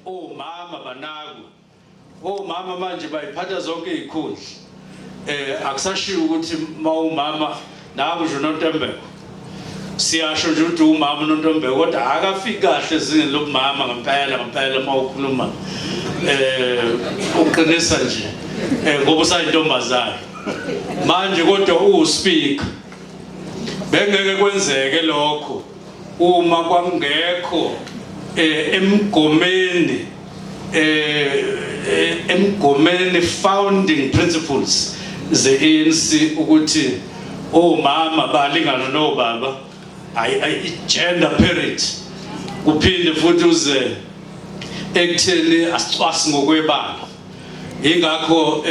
Omama banakwe. Omama manje bayiphatha zonke izikhundla. Akusashiwo ukuthi mawumama naku nje uNontembeko. Siyasho nje ukuthi umama uNontombeko, kodwa akafiki kahle ezingeni lobumama ngempela ngempela. Uma ukhuluma uqinisa nje ngoba usayintombazane manje, kodwa uwuspeaker. Bengeke kwenzeke lokho uma kwangekho emgomeni founding principles ze-ANC ukuthi omama balingana nobaba, ayi gender parity. Kuphinde futhi uze ekutheni asicwasi ngokwebala. Ingakho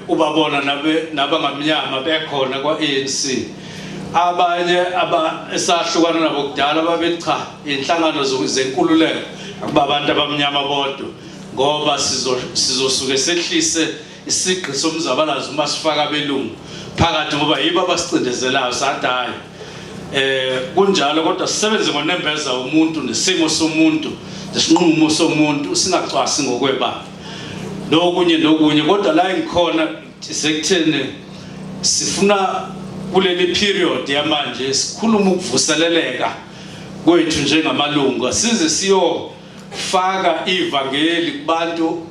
ubabona nabe nabangamnyama bekhona kwa-ANC. Abanye aba esahlukana nabo kudala babethi cha, inhlangano zenkululeko akuba abantu abamnyama bodwa, ngoba sizosuke sehlise isigqi somzabalazo uma sifaka abelungu phakathi, ngoba yibo abasicindezelayo. Sathi hayi, kunjalo, kodwa sisebenze ngonembeza umuntu nesimo somuntu nesinqumo somuntu, singacwasi ngokwebala nokunye nokunye. Kodwa la engikhona sekutheni sifuna kuleli period yamanje sikhuluma ukuvuseleleka kwethu njengamalungu, size siyofaka ivangeli kubantu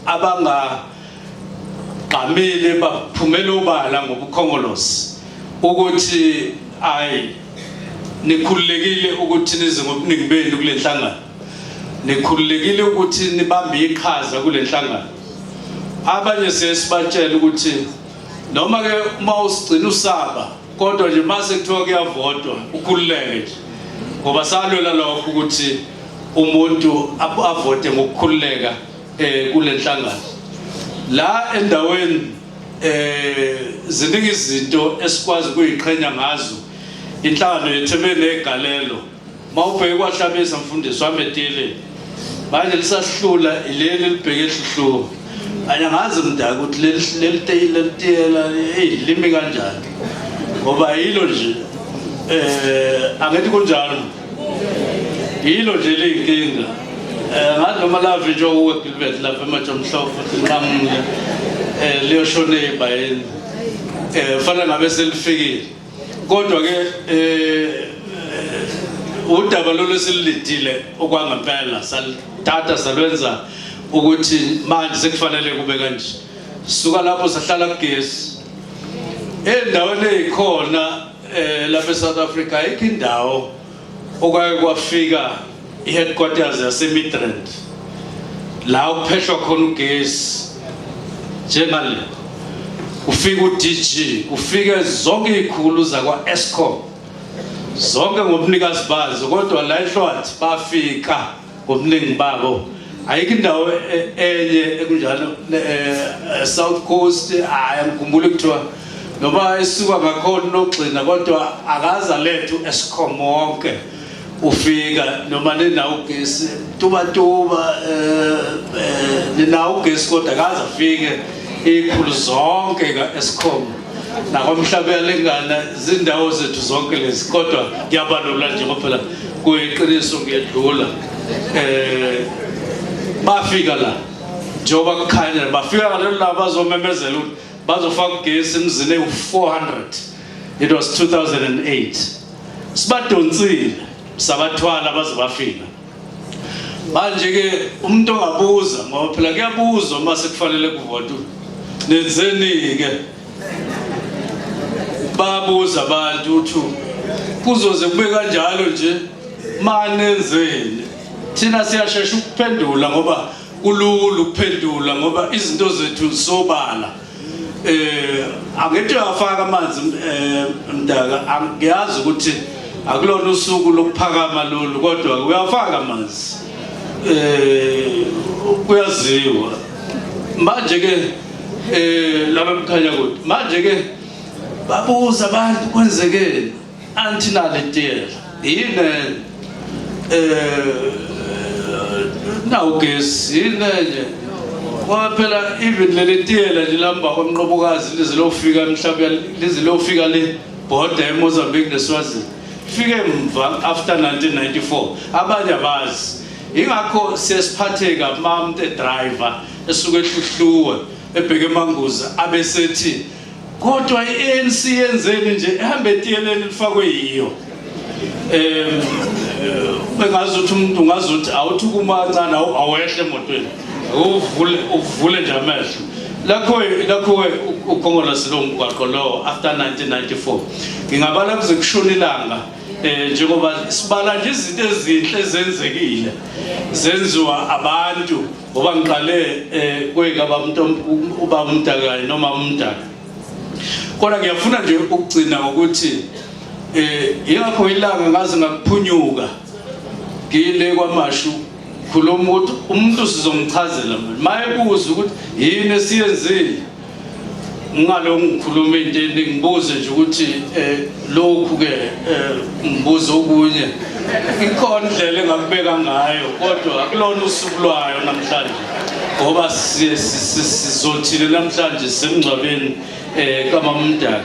abangagqamile baphumela obala ngobukhongolosi ukuthi ayi, nikhululekile ukuthi nize ngobuningi benu kule nhlangano, nikhululekile ukuthi nibambe iqhaza kule nhlangano. Abanye siye sibatshele ukuthi noma ke uma usigcina usaba, kodwa nje mase kuthiwa kuyavotwa ukhululeke nje, ngoba salwela lokho ukuthi umuntu avote ngokukhululeka kule nhlangano. La endaweni ziningi izinto esikwazi ukuyiqhenya ngazo. Inhlangano yethu ebenegalelo, mawubheke kwaHlabisa, mfundisi wami, etile manje lisasihlula leli libheke eHluhluwe. Anyangazi mdaka ukuthi leli tiyela, hey, limi kanjani, ngoba yilo nje angithi kunjalo, yilo nje liyinkinga. Ngathi noma lavinjwa uwe Gilbert lapha eMatshomhlophe futhi nqamule liyoshona ezibayeni, fanele ngabe selifikile. Kodwa ke udaba lolu esililidile okwangempela salithatha salwenza ukuthi manje sekufanele kube kanje. Suka lapho sahlala kugesi endaweni eyikhona lapha eSouth Africa. Ayikho indawo okwaye kwafika i-headquarters yaseMidrand la kuphehlwa khona ugesi njengale, kufika u-DG, kufike zonke izikhulu zakwa-Eskom zonke ngobunikazi bazo, kodwa la eHlwathi bafika ngobuningi babo. Ayikho indawo enye ekunjalo. South Coast, hayi, angikhumbuli kuthiwa noma esuka ngakhona nogxina, kodwa akaza lethu Eskom wonke ufika noma ninawo ugesi tuba tuba, ninawo ugesi, kodwa akaze afike ikhulu zonke ka-Eskom nakwamhlaba yalingana. Zindawo zethu zonke lezi, kodwa kuyabalula nje ngoba phela kuyiqiniso. Ngiyedlula. Bafika la njengoba kukhanya, bafika ngalelo la bazomemezela ukuthi bazofaka ugesi emzini ewu-400. It was 2008. Sibadonsile, sabathwala baze bafika. Manje ke umuntu ongabuza, ngoba phela kuyabuzwa uma sekufanele kuvotwe, nenzeni ke? Babuza abantu ukuthi kuzoze kube kanjalo nje, manenzeni? Thina siyashesha ukuphendula ngoba kulula ukuphendula, ngoba izinto zethu sobala. Angithi uyafaka amanzi, mdaka. Angiyazi ukuthi akulona usuku lokuphakama lolu, kodwa uyafaka amanzi, kuyaziwa manje ke laba mkhanya kude. Manje ke babuza abantu kwenzekeni, anti nalitiyela yini, nawugesi yini enye, ngoba phela even leli tiyela nje lamba kwamnqobokazi lize lofika emhlabeni, lize lofika le border eMozambique neSwazini, fike emva after 1994. Abanye abazi. Ingakho siyesiphatheka uma umuntu edriver esuke ehluhluwe ebheke eManguzi abesethi kodwa i-ANC yenzeni nje ehambe etiyeleni lifakwe yiyo. Bengazi ukuthi umuntu ungazi ukuthi awuthi kuma kancane awehle emotweni uvule uvule nje amehlo. Lakho lakho uKhongolose lo mgwaqo lo after 1994 ngingabala kuze kushone ilanga njengoba sibala nje izinto ezinhle ezenzekile zenziwa abantu ngoba ngiqale kwekaba ubaba uMdaka noma uMdaka. Kodwa ngiyafuna nje ukugcina ngokuthi ingakho ilanga ngaze ngakuphunyuka ngile kwaMashu khuluma ukuthi umuntu sizomchazela manje mayebuza ukuthi yini esiyenzile ngalo ngikhuluma into eningi ngibuze nje ukuthi lokhu ke ngibuze okunye ikhona indlela engakubeka ngayo kodwa akulona usuku lwayo namhlanje ngoba sizothile namhlanje semngcwabeni kaMamdaka.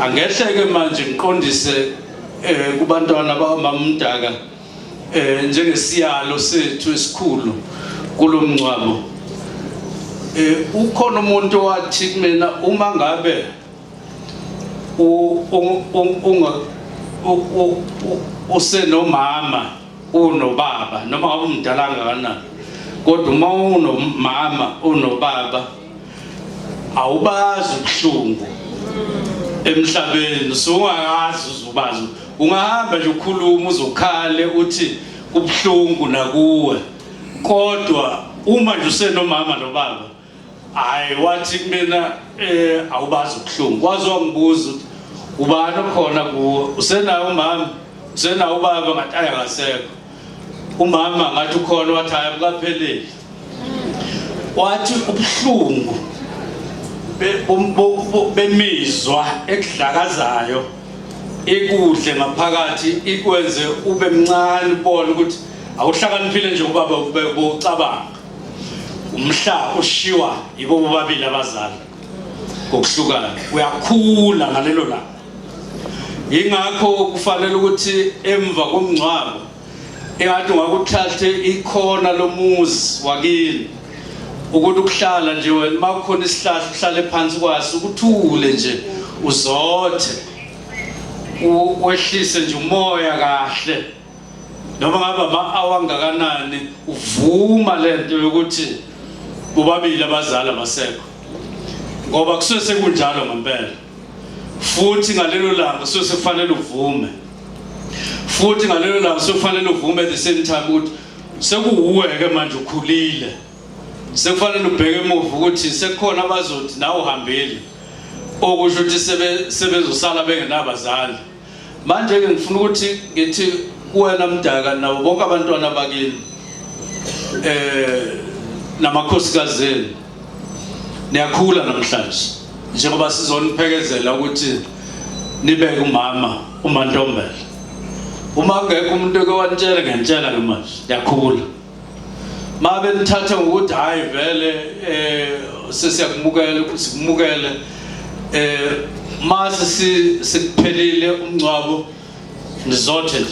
Angehleke manje ngiqondise kubantwana bakaMamdaka njengesiyalo sethu esikhulu kulomngcwabo. Ukhona umuntu owathi kumina uma ngabe usenomama unobaba noma ngabe umdala kangakanani kodwa uma unomama unobaba awubazi ubuhlungu emhlabeni sungakazi uzubazi ungahamba nje ukhuluma uzokhale uthi kubuhlungu nakuwe kodwa uma nje usenomama nobaba hayi wathi kumina awubazi ubuhlungu waze wangibuza ukuthi ubani okhona kuwe usenawo umama usenawo ubaba ngathi ayi akasekho umama ngathi ukhona wathi hayi abukapheleli wathi ubuhlungu bemizwa ekudlakazayo ikudle ngaphakathi ikwenze ube mncane ubone ukuthi awuhlakaniphile nje ubaba ucabanga umhla ushiwa yibo bobabili abazali ngokuhlukana uyakhula ngalelo langa. Ingakho kufanele ukuthi emva komngcwabo engathi ungakuthathe ikhona lomuzi wakini ukuthi ukuhlala nje wena uma kukhona isihlahla uhlale phansi kwaso ukuthule nje uzothe wehlise nje umoya kahle noma ngabe ama-awa angakanani uvuma lento yokuthi bobabili abazali abasekho ngoba kusuke sekunjalo ngempela futhi ngalelo langa kusuke sekufanele uvume futhi ngalelo langa sekufanele uvume at the same time ukuthi sekuwuwe-ke manje ukhulile sekufanele ubheke emuva ukuthi sekukhona abazothi nawe uhambile okusho ukuthi sebezosala bengenabazali. Manje-ke ngifuna ukuthi ngithi kuwena Mdaka nabo bonke abantwana bakini namakhosikazi enu niyakhula namhlanje njengoba sizoniphekezela ukuthi nibeke umama uMantombela. Uma kungekho umuntu oke wanitshela ngiyantshela ke manje niyakhula. Mabe nithatha ngokuthi hayi vele sesiyakumukela sikumukele mase sikuphelile umngcwabo nizothe nje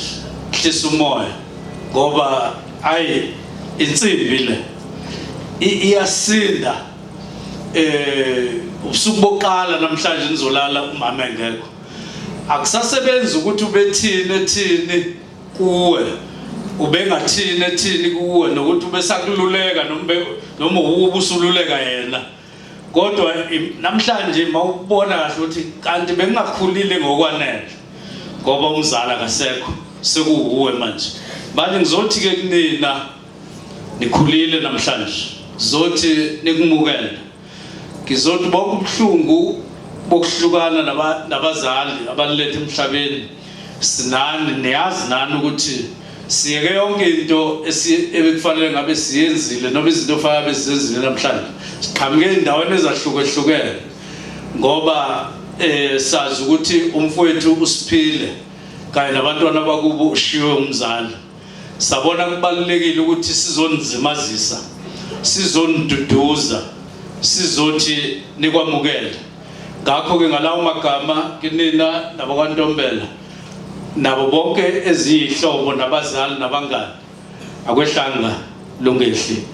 hlisa umoya ngoba ayi insimbi le iyasinda ubusuku bokuqala namhlanje nizolala umama engekho akusasebenzi ukuthi ubethini ethini kuwe ubengathini ethini kuwe nokuthi ubesakululeka noma ubusululeka yena kodwa namhlanje mawubona kahle ukuthi kanti bengingakhulile ngokwanele ngoba umzala akasekho sekuwuwe manje. Manje ngizothi ke kunina nikhulile namhlanje zothi nikumukele ngizothi bonke ubuhlungu bokuhlukana nabazali abanilethe emhlabeni sinani niyazi nani ukuthi siyeke yonke into ebekufanele ngabe siyenzile noma izinto ofanele ngabe sizenzile namhlanje siqhamuke ezindaweni ezahlukehlukene ngoba sazi ukuthi umfowethu usiphile kanye nabantwana bakubo ushiwe umzali. Sabona kubalulekile ukuthi sizonizimazisa sizoniduduza sizothi nikwamukele. Ngakho-ke ngalawo magama kinina nabakwaNtombela nabo bonke eziyihlobo nabazali nabangani Akwehlanga lungehli.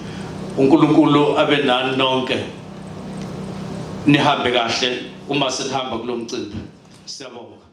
UNkulunkulu abe nani nonke. Nihambe kahle uma senihamba kulomcimbi. Siyabonga.